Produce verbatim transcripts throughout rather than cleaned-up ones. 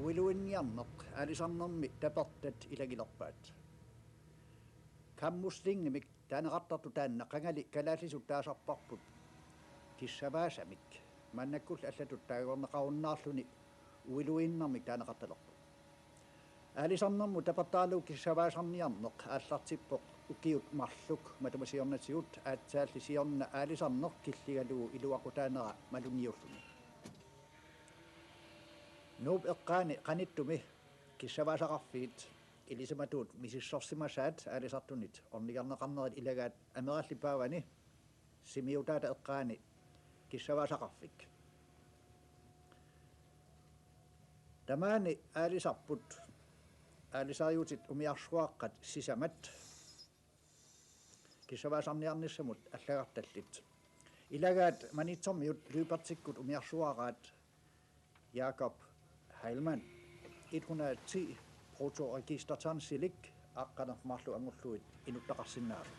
Uiluinniarneq aalisarnermi tapertat ilagilerpaat. Kammuslingemik taaneqartartoq taanna qangali kalaallisut taasarparput kissavaasamik. Maannakkullu allatut taaguarneqarunnaarluni uiluinnarmik taaneqartalerpoq. Aalisarnermut tapertaralugu kissavaasarniarneq aallartippoq ukiut marluk matuma siornatigut, aatsaalli siorna aalisarneq killigalugu iluaqutaanera malunniulluni. Nuup eqqaani qanittumi kissavaasaqarfiit ilisimatuut misissorsimasaat aalisartunit ornigarneqarnerit ilagaat ameralli paavani Simiutaata eqqaani kissavaasaqarfik. Tamaani aalisarput aalisariutit umiarsuaaqqat sisamat kissavaasarniarnissamut allagartallit. Ilagaat Maniitsormiut Lybertikkut umiarsuaaraat Jakob Heilmann et hundrede og ti protoregistertonsilik aqqaneq-marluk angullugit inuttaqarsinnaavoq.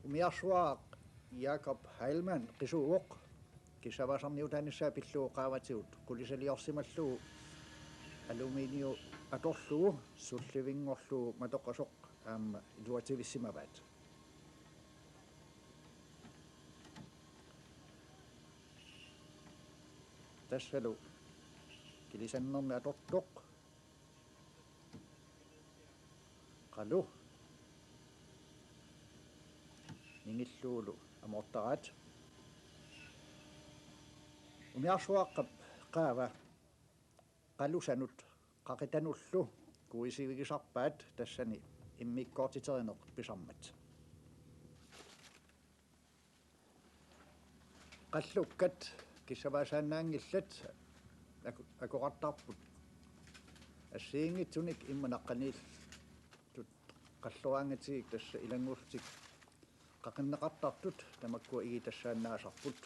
Umiarsuaraq Jakob Heilmann qisuuvoq kissavaasarniutaanissaa pillugu qaavatigut qulisaliorsimallugu aluminiu atorlugu sullivinngorlugu matoqqasoq aamma iluatsivissimavaat. Tassalu kilisannermi atortoq qalu ningillugulu amoortaraat. Umiarsuaqqap qaava qalusanut qaqitanullu kuisivigisarpaat tassani immikkoortiterineq pisarmat. Qallukkat kissavaasaannaanngillat aku-, akoqartarput assigiinngitsunik immaqa naqqaniillutik qalloraangatsigik tassa ilannguullutik qaqinneqartartut tamakkua igitassaannaasarput.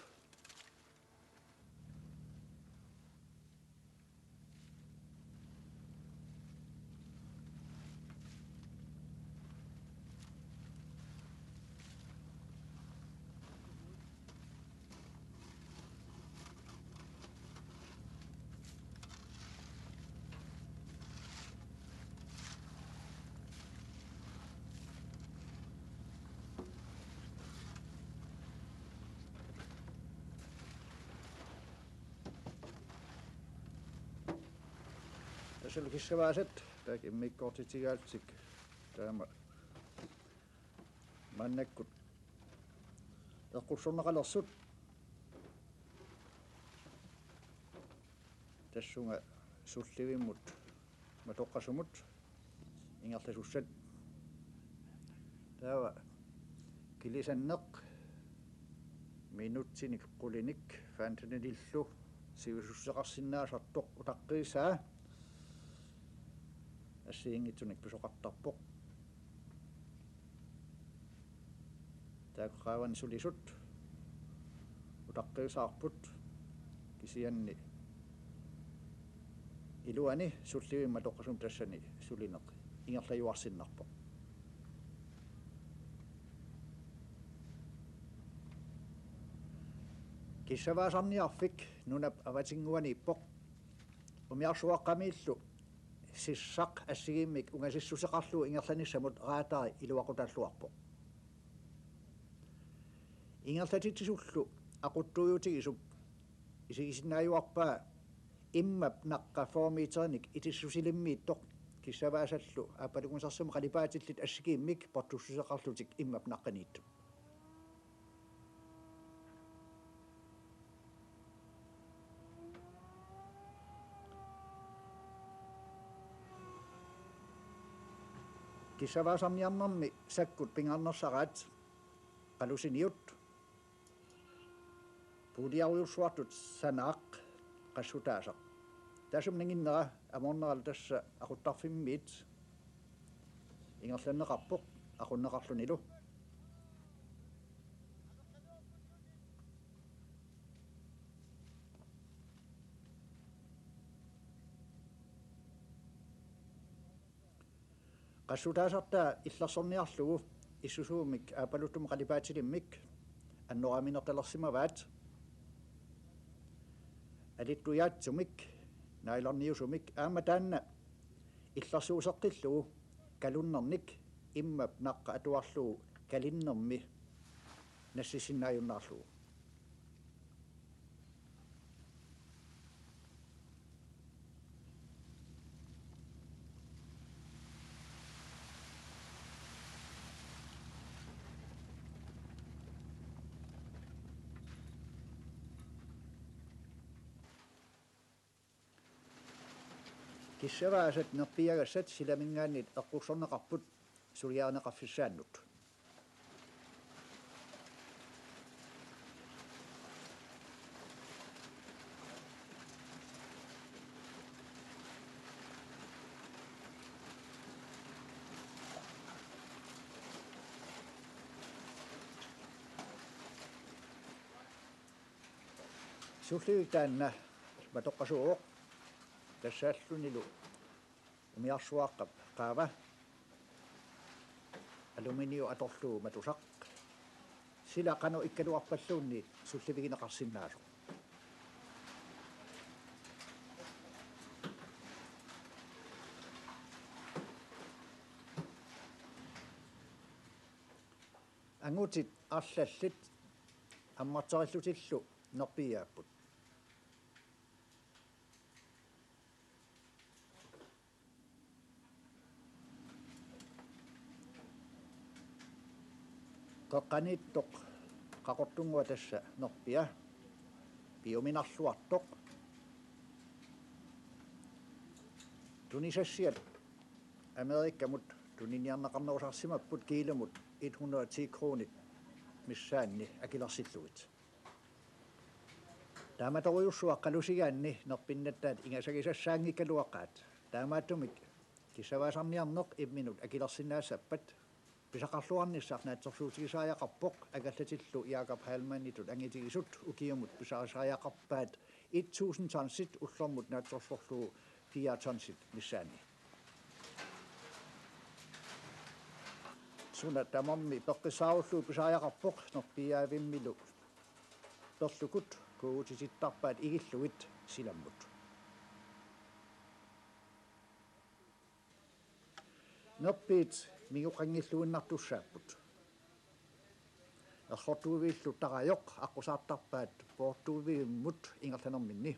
Tassalu kissavaasat taakku immikkoortitsigalugit taama maannakkut eqqussorneqalersut tassunga sullivimmut matoqqasumut ingerlasussat. Taava kilisanneq minutsinik qulinik fentanylilu sivisussuseqarsinnaasartoq utaqqiisaa assigiinngitsunik pisoqartarpoq. Taakku qaavani sulisut utaqqiisaarput kisianni iluani sullivimmi matoqqasummi tassani sulineq ingerlajuarsinnarpoq. Kissavaasarniarfik nunap avatinnguaniippoq. Umiarsuaqqamiillu sissaq assigiimmik ungasissuseqarlugu ingerlanissamut radari iluaqutaalluarpoq. Ingerlatitsisullu aquttuujutigisoq isigisinnaajuarpaa immap naqqa fyrre meterinik itissusilimmiittoq kissavaasallu aappalungusersummut qalipaatillit assigiimmik portussuseqarlutik immap naqqaniittut. Kissavaasarniarnermi sakkut pingaarnersaraat qalusiniut puuliarujussuartut sanaaq qassutaasaq. Taassuma nanginnera amoorneralu tassa aquttarfimmiit ingerlanneqarpoq aqunneqarlunilu. Qassutaasartaa illersorniarlugu issusuumik aappaluttumik qalipaatilimmik annoraaminertalersimavaat alittujaatsumik, nyloniusumik, aamma taanna illersuuseqqillugu kalunnernik immap naqqa atuarlugu kalinnermi nassissinnaajunnaarlugu. Kissavaasat nerpiagassat silaminngaanniit eqqussorneqarput suliarineqarfissaannut. Sullivik taanna matoqqasuuvoq, tassaallunilu umiarsuaqqap qaava aluminiu atorlugu matusaq. Sila qanoq ikkaluarpalluunniit sullivigineqarsinnaasoq. Angutit arlallit ammarterillutillu nerpiaapput. Qeqqaniittoq qaqortunngua tassa nerpia piuminarluartoq. Tunisassiat Amerikamut tuniniarneqarnerusarsimapput kiilumut et hundrede og ti kronit missaanni akilersillugit. Taamatorujussuaq qalusigaanni nerpinnattaat ingasagisassaanngikkaluaqaat. Taamaattumik kissavaasarniarneq imminut akilersinnaassappat pisaqarluarnissaq naatsorsuutigisariaqarpoq, angallatillu Jakob Heilmannitut angitigisut ukiumut pisarisariaqarpaat et tusind tonsit ullormut naatsorsorlugu fire tonsit missaanni. Suna tamarmi peqqissaarullugu pisariaqarpoq nerpiaavimmilu perlukut kuugutitittarpaat igillugit silammut. Nerpiit mingoqanngilluinnartussaapput. Errortuiviillu tarajoq aqqusaartarpaat poortuiviummut ingerlanerminni.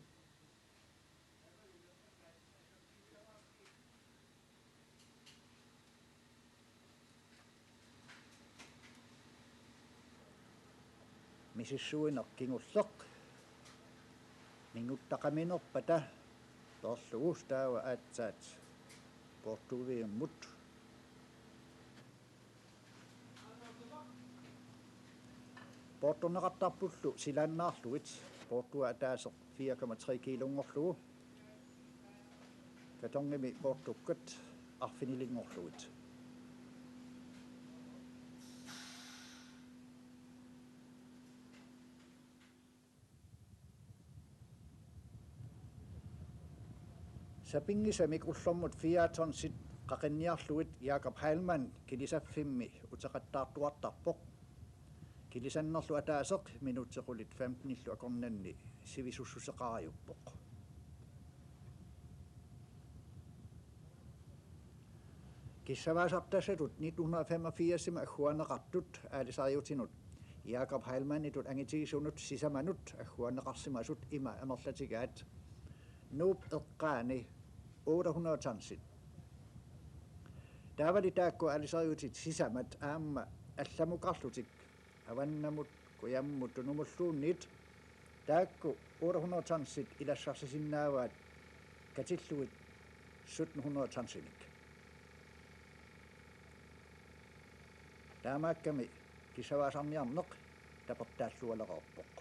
Misissuineq kingulleq minguttaqaminerpata perlugu taava aatsaat poortuiviummut. Poortorneqartarpullu silaannaarlugit, poortua ataaseq fire komma tre kiilunngorlugu, kartonimi poortukkat arfinilinngorlugit. Sapinngisamik ullormut fire tonsit qaqinniarlugit Jakob Heilmann kilisaffimmi uteqattaartuartarpoq. Kilisannerlu ataaseq minutsit qulit femtenillu akornanni sivisussuseqarajuppoq. Kissavaasartassatut nitten hundrede og femogfirsimi agguarneqartut aalisariutinut Jakob Heilmannitut angitigisunut sisamanut agguarneqarsimasut ima amerlatigaat: Nuup eqqaani otte hundrede tonsit. Taavali taakku aalisariutit sisamat aamma allamukarlutik avannamut, kujammut tunumulluunniit, taakku otte hundrede tonsit ilassarsisinnaavaat katillugit sytten hundrede tonsinik. Taamaakkami kissavaasarniarneq tapertaallualereerpoq.